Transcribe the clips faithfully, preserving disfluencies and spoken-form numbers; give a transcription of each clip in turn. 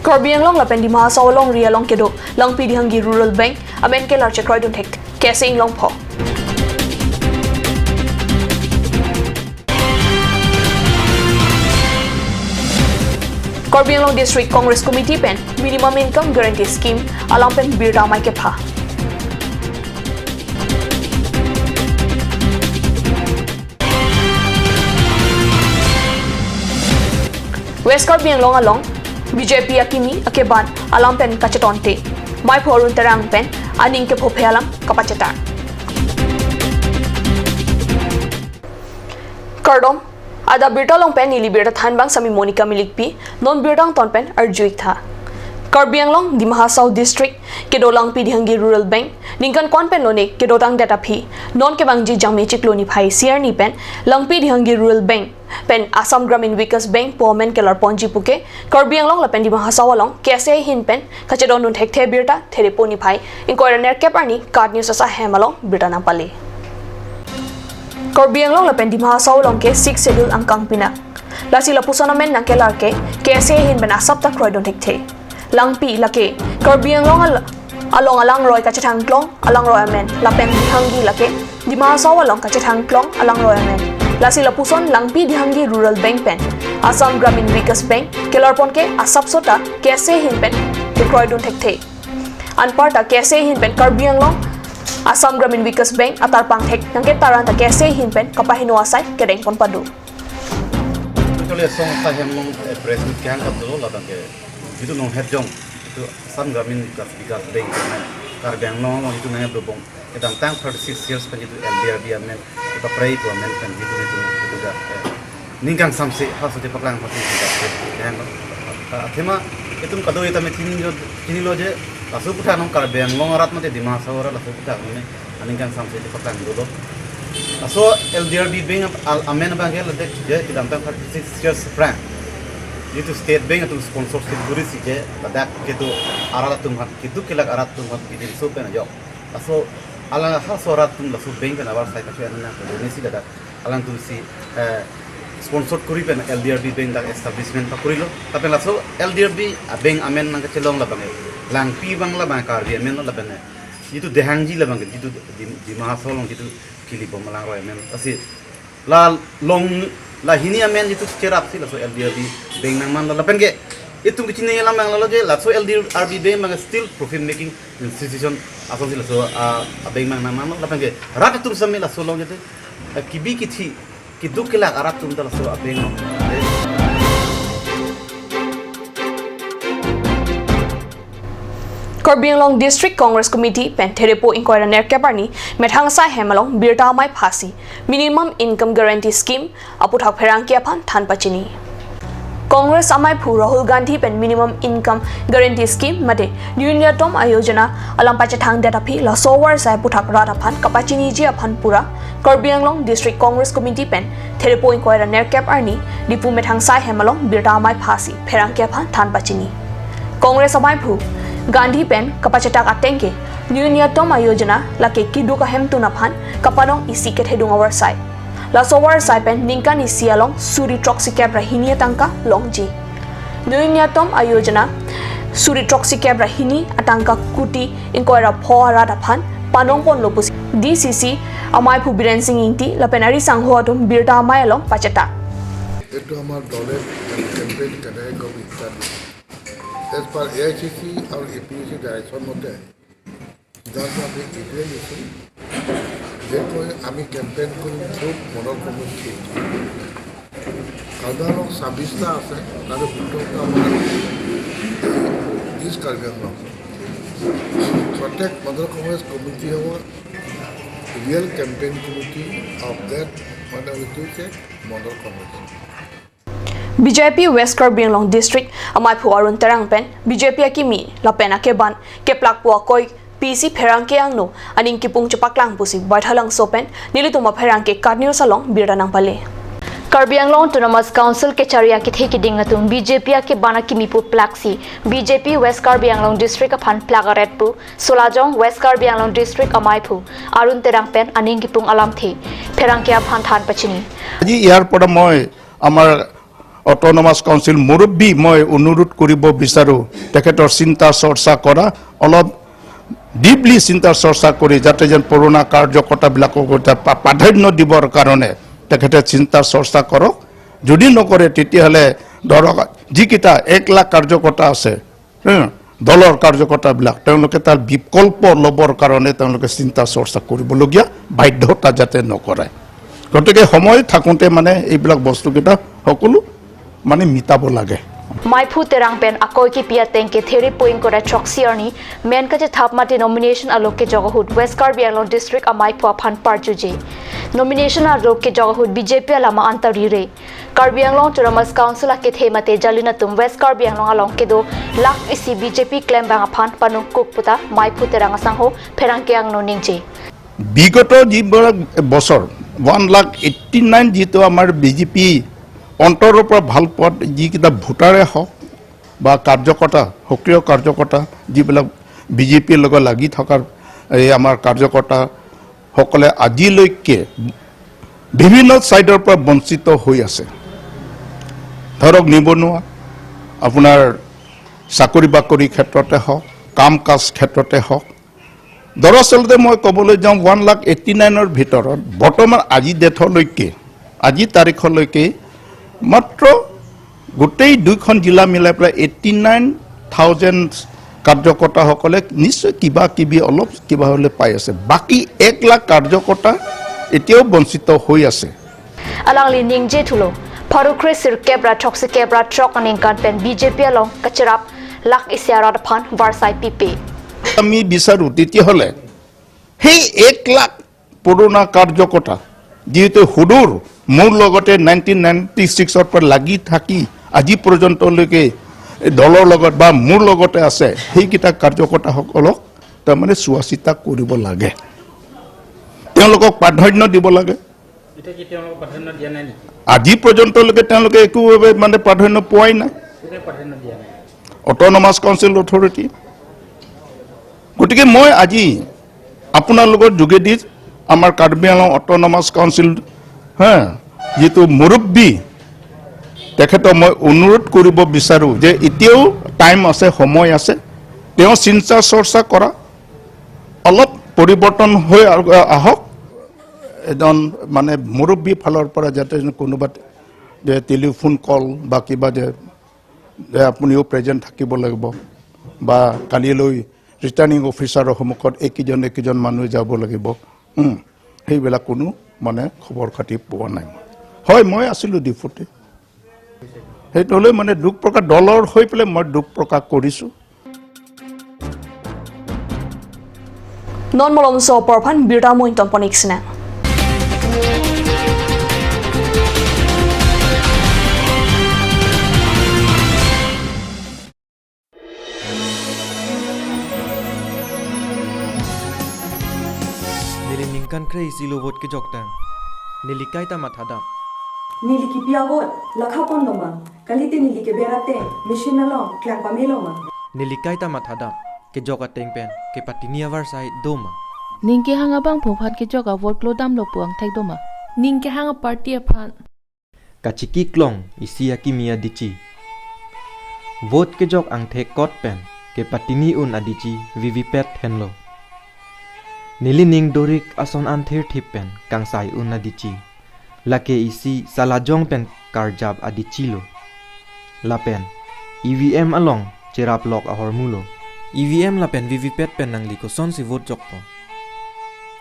Karbi Anglong lapen Dima Hasao alongri along kedo Langpi Dehangi Rural Bank amen kelar chekroidun thek, K S A Inglongpho. Karbi Anglong District Congress Committee pen Minimum Income Guarantee Scheme alam pen birta amei kepha. West Karbi Anglong along B J P akimi akeban alam pen kachetonte, Maiphu Arun Terang pen aning kepho aphi alam kapachethang. Kardom, adap birta along pen neli birta thanbang sami Monica Milikpi, non birta angton pen arju-ik tha. Karbi Anglong, Dima Hasao District, kedo Langpi Dehangi Rural Bank, ningkan ko-an pen lone kedotangdet aphi, non kevangji Jangmi chiklo niphai isi arni pen, Langpi Dehangi Rural Bank pen Assam Gramin Vikash Bank pu amen kelar ponji puke, Karbi Anglong lapen Dima Hasao along K S A ahin pen kachedondun thekthe birta Therepo niphai ingkoi ra nerkep arni KAT News asai hem along birta nangpale. Karbi Anglong lapen Dima Hasao along ke Sixth Schedule angkang pinak. Lasi lapuson amen nangkelar ke K S A ahin pen asap ta kroidun thekthe. Langpi lake Karbi Anglong al-, along alangroi kachethang klong alangroi amen, lapen Dehangi lake Dima Hasao along kachethang klong alangroi amen. Lasi lapuson Langpi Dehangi Rural Bank pen Assam Gramin Vikash Bank kelar pon ke asapso ta K S A ahin pen kekroidun thekthe. Anparta K S A ahin pen Karbi Anglong Assam Gramin Vikash Bank atarpang thek nangketaran ta K S A ahin pen kapaheno asai kedeng pon pado. Actually, asong ta hem along, eh, press meet kehang kap dolo, labang ke, itum nong het jong, itum Assam Gramin Vikas, Vikas Bank, Karbi Anglong along itum nang dobong, kedamtang thirty six years pen itum L D R B amen, itum pray ko amen pen itum, itum, itum ga, eh, ningkan samse, ha sute paklang pati itum ga, eh, kehang lo. Ah, athema, itum kado itum chinilo, chinilo je, laso aphuthak nong Karbi Anglong arat mate Dima Hasao arat laso aphuthak nong ne, aningkan samse itum paklang dolo. Laso L D R B Bank al-, amen abang ke ladak je kedamtang thirty six years aphrang, itum State Bank atum sponsorship kurisi je ladak kedo arat atum aphan, keduk kelak arat atum aphan bidin so pen ajok. Laso alanghaso arat atum laso bank pen avarsai kacho anna ko donesi ladak alangtum si, eh, sponsor kuri pen L D R B Bank dak establishment pakurilo. Lapen laso L D R B a-bank amen nangkachelong labang ke Langpi abang labang Karbi amen lo lapen, eh, itum Dehangi labang ke itum Dim-, Dima Hasao along itum kelibom alangroi amen. Lasi la long la hini amen itum cherapsi laso L D R B Bank nangmanlo lapen ke itum kechini alam nang lalo je laso L D R B Bank abang still profit making institution asonsi laso, ah, a-bank abang nangmanlo lapen ke rat atum sami laso along jete, eh, kebi kethe keduk kelak arat atum ta laso a-bank along. Karbi Anglong District Congress Committee pen Therepo ingkoi ra nerkep arni methang asai hem along birta amei phasi Minimum Income Guarantee Scheme aphuthak pherangke aphan than pachini. Congress amaiphu Rahul Gandhi pen Minimum Income Guarantee Scheme mate Nyunyatma Yojana alam pachethangdet aphi laso avarsai aphuthak rat aphan kapachiniji aphan pura Karbi Anglong District Congress Committee pen Therepo ingkoi ra nerkep arni Diphu methang asai hem along birta amei phasi pherangke aphan than pachini. Congress amaiphu Gandhi pen kapachethak ateng ke Nyunyatma Yojana lake keduk ahemtun aphan kapanong isi kethedung avarsai. Laso avarsai pen ningkan isi along suri throksi kep ra hini atangka longji. Nyunyatma Yojana suri throksi kep ra hini atangka kuti ingkoi ra pho arat aphan panong ponlo pusi D C C amaiphu Biren Singh Ingti lapen ari sangho atum birta amei along pachethak. এইটো আমাৰ দলে কেম্পেইন কেনেকৈ কৰিম ইত্যাদি। As per A I C চি আৰু A P A চি ডাইৰেকশ্যন মতে সিদ্ধান্ত আমি এইটোৱে লৈছোঁ, যেকৈ আমি কেম্পেইন কৰিম খুব মনৰ কমিটি। কাৰ্বি আংলং ছাব্বিছটা আছে, তাৰে সোতৰটা আমাৰ ইষ্ট কাৰ্বি আংলং। প্ৰত্যেক মণ্ডল কংগ্ৰেছ কমিটি হ'ব real campaign committee of that, মানে এইটো হৈছে মণ্ডল Congress. B J P West Karbi Anglong District amaiphu Arun Terang pen B J P akimi lapen akeban keplak pu akoi pisi pherangke angno aning kipung chepaklang pusi Baithalangso pen nelitum apherangke KAT News along birta nangpale. Karbi Anglong Autonomous Council kechari akethe kiding atum B J P akeban akimi pu plaksi B J P West Karbi Anglong District aphan plak aret pu Solajong West Karbi Anglong District amaiphu Arun Terang pen aning kipung alamthe pherangke aphan than pachini. আজি ইয়াৰ পৰা মই আমাৰ autonomous council মুৰব্বী মই অনুৰোধ কৰিব বিচাৰোঁ, তেখেতৰ চিন্তা চৰ্চা কৰা, অলপ ডিপলি চিন্তা চৰ্চা কৰি যাতে যেন পুৰণা কাৰ্যকৰ্তাবিলাকক এটা প্ৰা-, প্ৰাধান্য দিবৰ কাৰণে তেখেতে চিন্তা চৰ্চা কৰক। যদি নকৰে, তেতিয়াহ'লে ধৰক, যিকেইটা এক লাখ কাৰ্যকৰ্তা আছে, হে, দলৰ কাৰ্যকৰ্তাবিলাক, তেওঁলোকে তাৰ বিকল্প ল'বৰ কাৰণে তেওঁলোকে চিন্তা চৰ্চা কৰিবলগীয়া বাধ্যতা যাতে নকৰে। গতিকে সময় থাকোঁতে মানে এইবিলাক বস্তুকেইটা সকলো মানে মিটাব লাগে। Maiphu Terang pen akoi kipi ateng kethe ra point kre throksi arni men kachethap mate nomination alo kejok ahut West Karbi Anglong District amaiphu aphan parjuji. Nomination alo kejok ahut B J P alama anta rire. Karbi Anglong Autonomous Council akethe mate jalin atum West Karbi Anglong along kedo lakh isi B J P klembang aphan panungkuk puta Maiphu Terang asangho pherangke angno ningje. বিগত যিবিলাক বছৰ ওৱান lakh eighty nine যিটো আমাৰ B J P অন্তৰৰ পৰা ভাল পোৱাত যিকেইটা ভোটাৰে হওক বা কাৰ্যকৰ্তা, সক্ৰিয় কাৰ্যকৰ্তা যিবিলাক বি জে পিৰ লগত লাগি থকাৰ এই আমাৰ কাৰ্যকৰ্তাসকলে আজিলৈকে বিভিন্ন ছাইডৰ পৰা বঞ্চিত হৈ আছে। ধৰক নিবনুৱা, আপোনাৰ চাকৰি বাকৰি ক্ষেত্ৰতে হওক, কাম কাজ ক্ষেত্ৰতে হওক, দৰাচলতে মই ক'বলৈ যাওঁ, ওৱান লাখ এইটি নাইনৰ ভিতৰত বৰ্তমান আজি ডেটলৈকে, আজি তাৰিখলৈকে মাত্ৰ গোটেই দুইখন জিলা মিলাই পেলাই এইটি নাইন থাউজেণ্ড কাৰ্যকৰ্তাসকলে নিশ্চয় কিবা কিবি অলপ কিবা হ'লে পাই আছে। বাকী এক লাখ কাৰ্যকৰ্তা এতিয়াও বঞ্চিত হৈ আছে। Alangli ningje thulo, pharo kre sirkep ra throksi kep ra throk aningkan pen B J P along kacherap lakh isi arat aphan varsai pipe. আমি বিচাৰোঁ তেতিয়াহ'লে সেই এক লাখ পুৰণা কাৰ্যকৰ্তা, যিহেতু সুদূৰ মোৰ লগতে নাইনটিন নাইনটি ছিক্সৰ পৰা লাগি থাকি আজি পৰ্যন্তলৈকে এই দলৰ লগত বা মোৰ লগতে আছে, সেইকেইটা কাৰ্যকৰ্তাসকলক তাৰমানে চোৱা চিতা কৰিব লাগে। তেওঁলোকক প্ৰাধান্য দিব লাগে। এতিয়া কি তেওঁলোকক প্ৰাধান্য দিয়া নাই নেকি? আজি পৰ্যন্তলৈকে তেওঁলোকে একো মানে প্ৰাধান্য পোৱাই নাই। কোনে প্ৰাধান্য দিয়া নাই? Autonomous council authority. গতিকে মই আজি আপোনালোকৰ যোগেদি আমাৰ কাৰ্বি আংলং অট'নমাছ কাউন্সিল, হা, যিটো মুৰব্বী, তেখেতক মই অনুৰোধ কৰিব বিচাৰোঁ যে এতিয়াও টাইম আছে, সময় আছে, তেওঁ চিন্তা চৰ্চা কৰা, অলপ পৰিৱৰ্তন হৈ আ-, আহক। এজন মানে মুৰব্বী ফালৰ পৰা যাতে কোনোবা যে টেলিফোন কল বা কিবা যে, যে আপুনিও প্ৰেজেণ্ট থাকিব লাগিব বা কালিলৈ ৰিটাৰ্ণিং অফিচাৰৰ সন্মুখত এইকেইজন এইকেইজন মানুহ যাব লাগিব, উম, সেইবিলাক কোনো মানে খবৰ খাতি পোৱা নাই। হয়, মই আছিলোঁ ডিফুতে। সেইটোলৈ মানে দুখ প্ৰকাশ, দলৰ হৈ পেলাই মই দুখ প্ৰকাশ কৰিছোঁ। Non malomso apor aphan birta mo ington pon ik sinang. Neli ningkan kre-isi lo vote kejok tang, neli kaita mathadam. Neli kipi a-vote lakha pon doma, kalite neli keber ateng machine along klang pamelo ma. Neli kaita mathadam, kejok ateng pen kepatini avarsai doma. Ning kehang abangphu aphan kejok a-vote klodamlo pu angthek doma. Ning kehang a-party aphan. Kachiki klong isi akimi adichi. Vote kejok angthek kot pen kepatini un adichi V V P A T henlo. Neli ning dorik ason an thirthip pen kangsai un adichi. Lake isi salajong pen karjap adichi lo. Lapen E V M along cherap lok ahormu lo. E V M lapen V V P A T pen nangli kosonsi vote jokpo?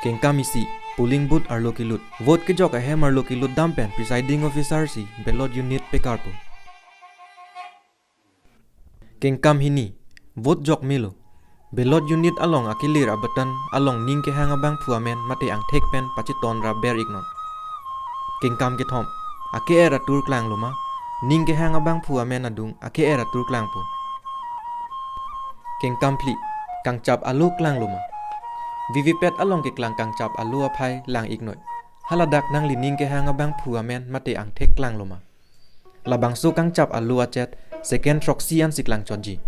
Kengkam isi, polling booth arlo kelut. Vote kejok ahem arlo kelut dam pen presiding officer si ballot unit pekarpo. Kengkam hini, vote jok melo. Ballot unit along akelir a-button along ning kehang abangphu amen mate angthek pen pachiton ra ber iknon. Kengkam kethom, ake-er atur klanglo ma, ning kehang abangphu amen adung ake-er atur klangpo. Kengkam phli, kangchap alo klanglo ma. V V P A T along keklang kangchap alo aphai lang iknoi. Haladak nangli ning kehang abangphu amen mate angthek klanglo ma. Labangso kangchap alo achet second throksi ansi klangchotji.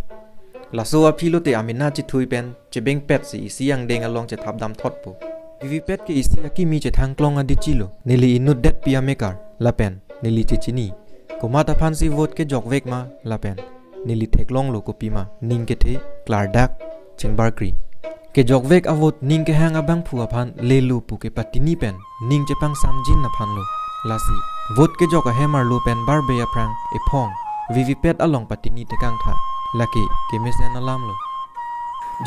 Laso aphi lote amena chethui pen chebengpet si isi angdeng along chethap damthotpo. V V P A T ke isi akimi chethang klong adichi lo. Neli inutdetpi amekar lapen neli chechini. Komat aphansi vote kejokvek ma lapen neli theklonglo kopima ning kethe klardak chingbarkri. Kejokvek avote ning kehang abangphu aphan lelu pu kepatini pen ning chepangsamjin aphanlo. Lasi vote kejok ahem arlo pen barbe aphrang ephong V V P A T along patini tekangtha. Lake kemesen alamlo.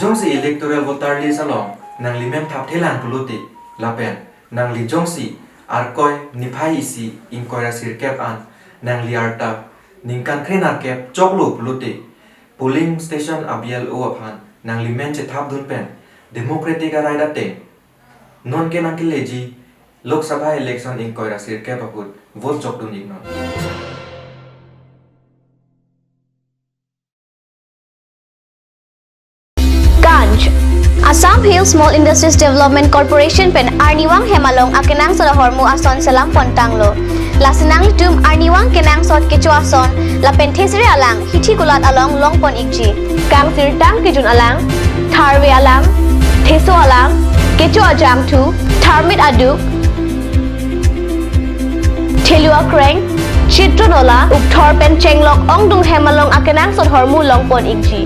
Jongsi electoral voter list along nanglimen thapthelang pulote lapen nangli jongsi Arkoi niphai isi ingkoi ra sirkep an nangli arta ningkan kre nerkep choklo pulote polling station a-B L O aphan nanglimen chethapdun pen democratic a-right ateng non ke nangkeleji Lok Sabha election ingkoi ra sirkep ahut vote jokdun iknon. Ganj. Assam Hill Small Industries Development Corporation pen arnivang hem along akenangsot ahormu ason selam pontanglo. Lasi nanglitum arnivang kenangsot kecho ason lapen thesere alang hithi kulat along longpon ikji. Kangsirtang kejun alang, tharve alang, theso alang, kecho ajangthu, tharmit aduk, thelu akreng, chitro nola, ukthor pen chenglok ongdung hem along akenangsot ahormu longpon ikji.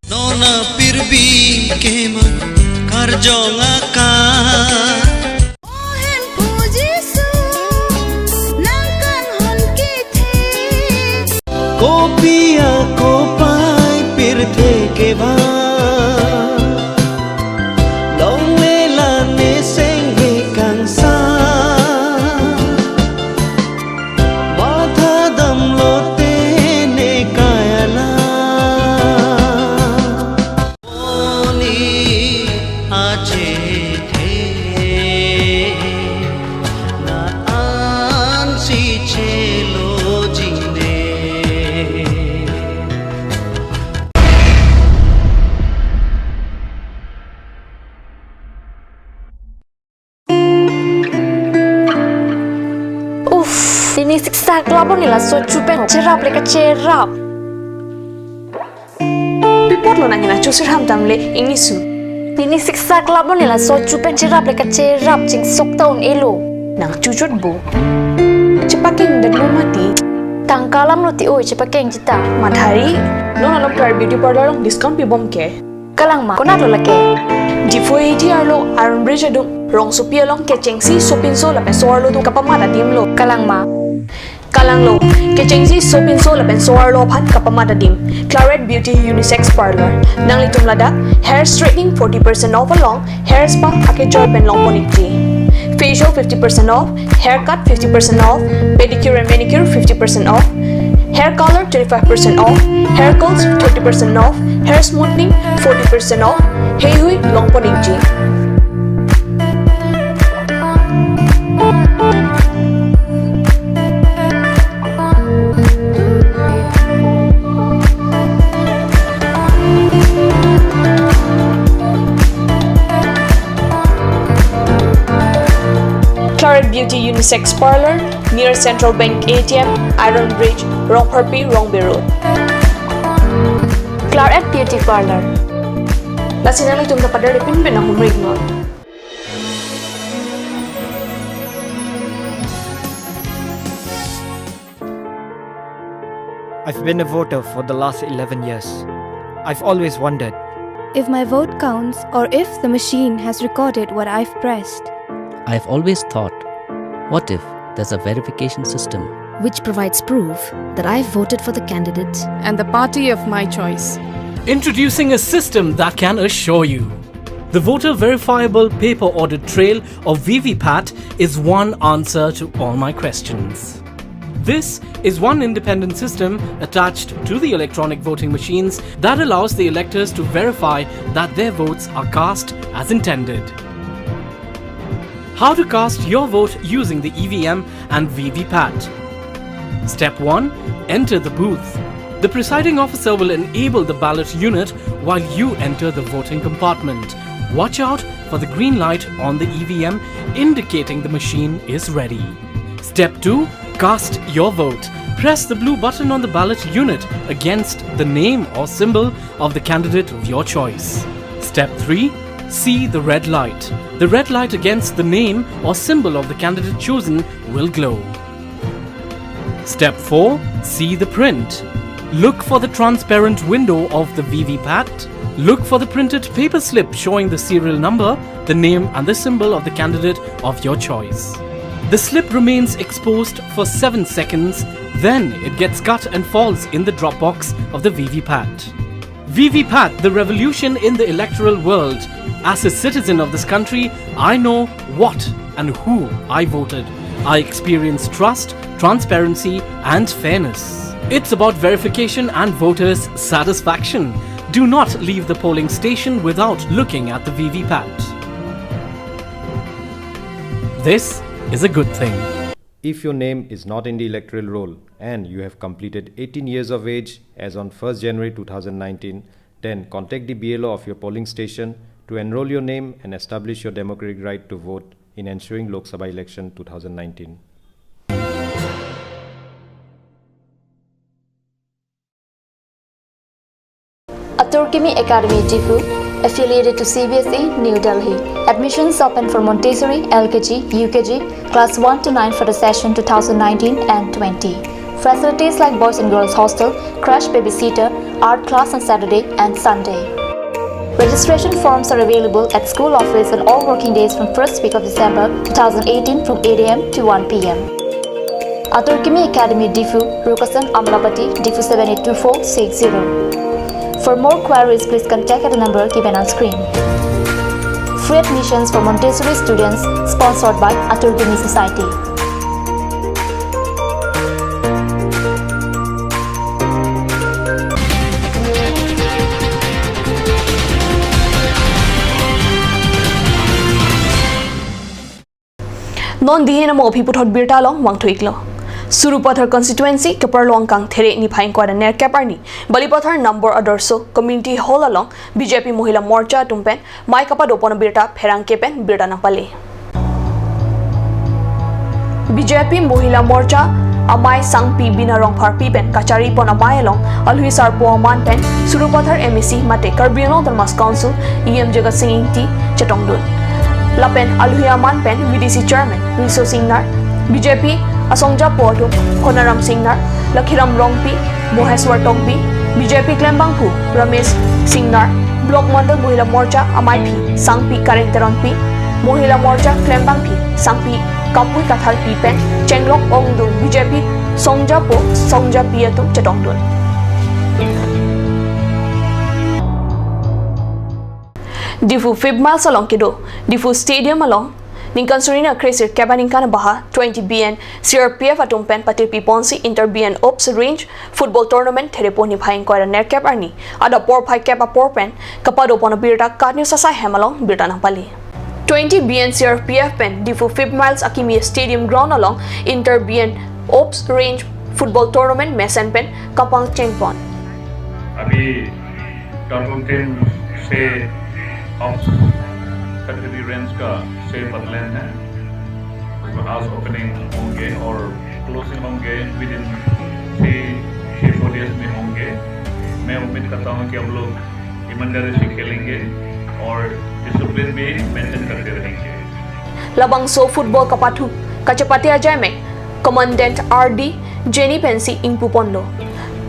Non apirbi keman karjong akan. O Hemphu Jisu, nang kanghon kethe. Kopi akopai pirthe kevang, longle la ne senghe kangsam. Matha damlote ne kai alam. Oni achethe na ansi chelo jingne. Uff, pini siksak labon ni laso chu pen cherap le kacherap. Pi apotlo nang hena chu sirham damle ingni su. Pini siksak labon ni laso chu pen cherap le kacherap chingsok ta un-elo. Nang chu chot bo. Chepakeng detlo mati. Tangka alamlo ti oi chepakeng jita. Mathari, non along Claret Beauty Parlour along discount pibom ke. Kalang ma, konatlo lake? Diphu A T arlo, Iron Bridge adung, rongsopi along kechengsi sopinso lapen so-arlo atum kapamat adimlo. Kalang ma? Kalanglo, kechengsi sopinso lapen so-arlo aphan kapamat adim. Claret Beauty Unisex Parlour. Nanglitum ladak hair straightening forty percent off along hair spa akejoi pen longpon ikji. Facial fifty percent off, haircut fifty percent off, pedicure and manicure fifty percent off, hair color twenty-five percent off, hair colors thirty percent off, hair smoothing forty percent off, heihui longpon ikji. Claret Beauty Unisex Parlour, near Central Bank A T M, Iron Bridge, Rongpharpi, Rongbe Road. Claret Beauty Parlour. Lasi nanglitum ta pader pinpin ahumri iknon. I've been a voter for the last eleven years. I've always wondered if my vote counts or if the machine has recorded what I've pressed. I've always thought, what if there's a verification system which provides proof that I've voted for the candidate and the party of my choice? Introducing a system that can assure you the voter verifiable paper audit trail, or V V PAT, is one answer to all my questions. This is one independent system attached to the electronic voting machines that allows the electors to verify that their votes are cast as intended. How to cast your vote using the E V M and V V PAT. Step one. Enter the booth. The presiding officer will enable the ballot unit while you enter the voting compartment. Watch out for the green light on the E V M indicating the machine is ready. Step two, cast your vote. Press the blue button on the ballot unit against the name or symbol of the candidate of your choice. Step three, see the red light. The red light against the name or symbol of the candidate chosen will glow. Step four, see the print. Look for the transparent window of the V V pat. Look for the printed paper slip showing the serial number, the name and the symbol of the candidate of your choice. The slip remains exposed for seven seconds, then it gets cut and falls in the drop box of the V V pat. V V pat, the revolution in the electoral world. As a citizen of this country, I know what and who I voted. I experience trust, transparency, and fairness. It's about verification and voters' satisfaction. Do not leave the polling station without looking at the V V pat. This is a good thing. If your name is not in the electoral roll and you have completed eighteen years of age as on first January two thousand nineteen, then contact the B L O of your polling station to enroll your name and establish your democratic right to vote in ensuing Lok Sabha election two thousand nineteen. Atur Kimi Academy Diphu, affiliated to C B S E, New Delhi. Admissions open for Montessori, L K G, U K G, class one to nine for the session two thousand nineteen and twenty. Facilities like boys and girls hostel, crash babysitter, art class on Saturday and Sunday. Registration forms are available at school office on all working days from first week of December two thousand eighteen from eight A M to one P M. Atur Kimi Academy Diphu, Rukasan Amlapati, Diphu seven eight two four six zero. For more queries, please contact at the number given on screen. Free admissions for Montessori students, sponsored by Atur Kimi Society. Non dihin amo aphi puthot birta along vangthu-iklo. Sarupathar constituency keparlo angkang there niphai ingkoi ra nerkep arni Balipathar Nambor Adorsho Community Hall along B J P Mohila Morcha atum pen amei kapado pon abirta pherangke pen birta nangpale. B J P Mohila Morcha amei sangpi Bina Rongpharpi pen kachari pon amei along alwi sarpo aman pen Sarupathar M A C mate Karbi Anglong Autonomous Council E M Jagat Sing Engti chetongdun. Lapen alwi aman pen V D C Chairman Riso Singnar, B J P asongjapo atum Honaram Singnar, Lakhiram Rongpi, Moheswar Tokbi, B J P klembangphu Ramesh Singnar, Block Mandal Mohila Morcha ameiphi sangpi Kareng Teronpi, Mohila Morcha klembangphi sangpi Kapui Kathalpi pen chenglok ongdung B J P songjapo songjapi atum chetongdun. Diphu Fifth Miles along kedo Diphu Stadium along ningkan suri ra kre-sirkep aningkan abaha twenty B N C R P F atum pen patirpi ponsi Inter B N Ops Range Football Tournament therepo niphai ingkoi ra nerkep arni adap porphai kep apor pen kapado pon abirta KAT News asai hem along birta nangpale. Twenty B N C R P F pen Diphu Fifth Miles akimi Stadium Ground along Inter B N Ops Range Football Tournament mesen pen kapangcheng pon. अभी टर्बुल टीम से ऑप्स कचरी रेंज का से बदले हैं। आज ओपनिंग होंगे और क्लोजिंग होंगे, with in three three four days में होंगे। मैं उम्मीद करता हूँ कि हम लोग ईमानदारी से खेलेंगे और डिसिप्लिन भी मेंटेन करते रहेंगे। Labangso football kapathu kachepate ajaimek Commandant R D Jenny pensi ingpu ponlo.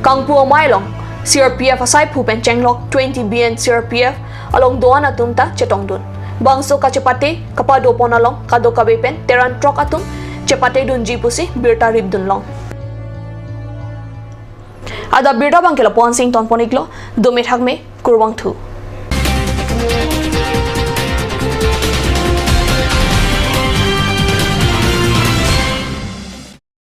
Kangpu amei along C R P F asaiphu pen chenglok twenty B N C R P F along do-an atum ta chetongdun. Bangso kachepate kapado pon along kadokave pen teran throk atum chepatedunji pusi birta ripdunlong. Adap birta abangke lapu-an si ington pon-iklo, dome thakme, kurvangthu.